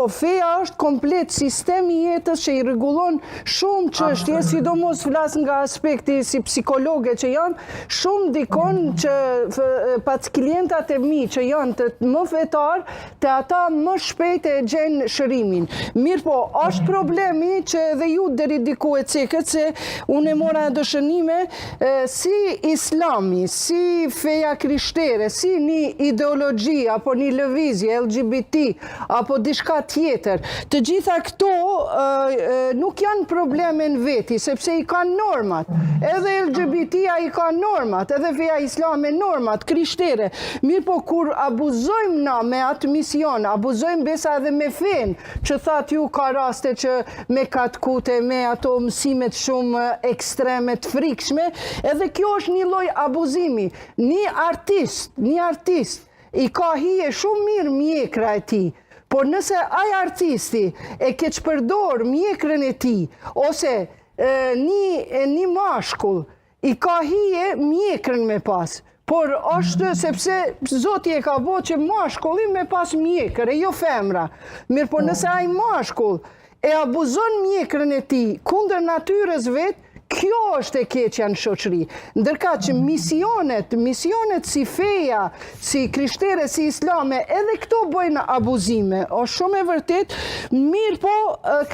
Po feja është komplet sistem i jetës që i rregullon shumë çështje, sidomos flas nga aspekti si psikologe që jam, shumë ndikon që pas klientat e mi që janë të më fetar, te ata më shpejt e gjenë shërimin. Mirëpo, është problemi që edhe ju deri diku e cekët se unë e mora do shënime, si islami, si feja krishtere, si një ideologji apo një lëvizje LGBT, apo diçka tjetër. Të gjitha këto nuk janë probleme në veti, sepse i kanë normat. Edhe LGBT-a i ka normat, edhe feja islame normat, krishtere. Mirëpo, kur abuzojmë na me atë mision, abuzojmë besa edhe me fenë, që thatë ju ka raste që me katkute, me ato mësimet shumë ekstreme të frikshme, edhe kjo është një lloj abuzimi. Një artist, një artist, i ka hije shumë mirë mjekra e tij, por nëse ai artisti e keqpërdor mjekrën e tij, ose një, një mashkull i ka hije mjekrën me pas, por është sepse Zoti e ka bo që mashkulli me pas mjekër, e jo femra. Mirë, por nëse ai mashkull e abuzon mjekrën e tij kundër natyrës vet, kjo është e keqja në shoqëri. Ndërkaq që misionet, misionet si feja, si krishtere, si islame, edhe këto bëjnë abuzime, është shumë e vërtet, mirë po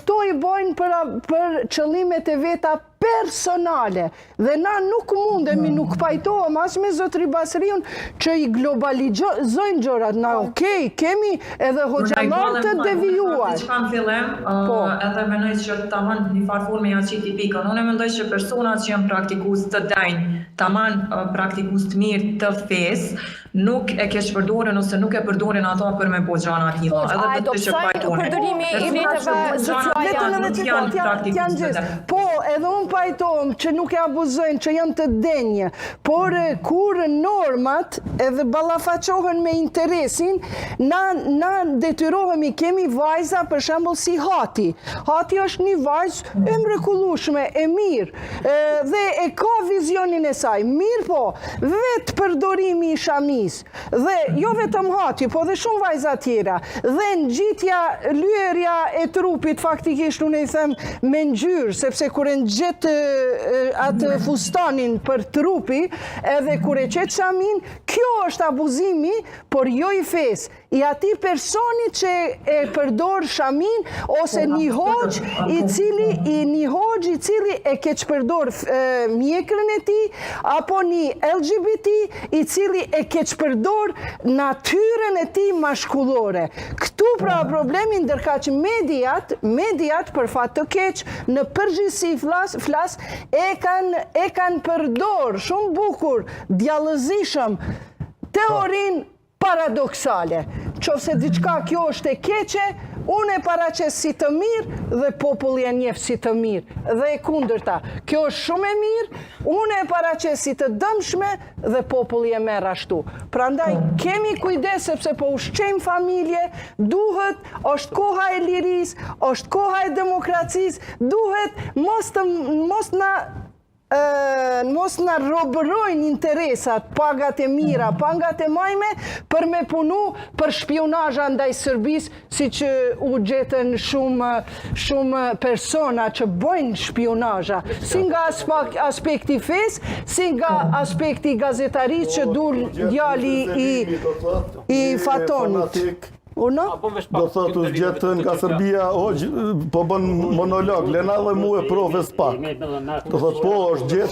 këto i bëjnë për, për qëllimet e veta personale dhe na nuk mundemi, nuk pajtohem as me zotri Basriun që i globalizojnë gjërat. Na okej, kemi edhe hoxhallar të devijuar. Diçka në fillim, Po. edhe mendoj që tamam në një farë forme ja qiti pikën. Unë mendoj që personat që janë praktikues të denjë, tamam praktikues të mirë të fesë, nuk e keqpërdorin ose nuk e përdorin ato për me bo gjana të tilla. Po, Edhe a e do të që dobësojnë pajtohen. përdorimi i Personat që rrjeteve bëjnë gjana sociale? Vetëm edhe nuk që janë po, praktikues t'janë të gjithë. denjë. Po, edhe unë pajtohem që nuk e abuzojnë, që janë të denjë, por kur normat edhe ballafaqohen me interesin, na, na detyrohemi, kemi vajza për shembull si Hati. Hati është një vajzë e mrekullueshme, e mirë, e, dhe e ka vizionin e saj. Mirë po, vetë përdorimi i shamisë, dhe jo vetëm Hati, po dhe shumë vajza tjera, dhe ngjitja, lyerja e trupit, faktikisht unë i them me ngjyrë, sepse kur e ngjet e, e, atë fustanin për trupi, edhe kur e qet shamin, kjo është abuzimi, por jo i fesë, i atij personi që e përdor shamin ose një hoxhë i cili i një hoxhë i cili e keqpërdor e, mjekrën e tij apo një LGBT i cili e keqpërdor natyrën e tij mashkullore. Këtu pra problemi ndërkaq mediat, mediat për fat të keq në përgjithësi flas, flas e kanë e kanë përdor shumë bukur, djallëzishëm teorinë paradoksale. Qofse diçka kjo është e keqe, unë e paraqes si të mirë dhe populli e njeh si të mirë. Dhe e kundërta, kjo është shumë e mirë, unë e paraqes si të dëmshme dhe populli e merr ashtu. Prandaj kemi kujdes sepse po ushqejmë familje, duhet, është koha e lirisë, është koha e demokracisë, duhet mos të mos na e, mos na robërojnë interesat, pagat e mira, pagat e majme, për me punu për shpionazha ndaj Serbisë, si që u gjetën shumë, shumë persona që bëjnë shpionazha, si nga aspak, aspekti fes, si nga aspekti gazetarisë që dul djali i, i Fatonit. Uno? Do thotë u gjetën nga Serbia, hoxhë, po bën monolog, lena dhe mu e profes pak. Do thotë po, është gjetë.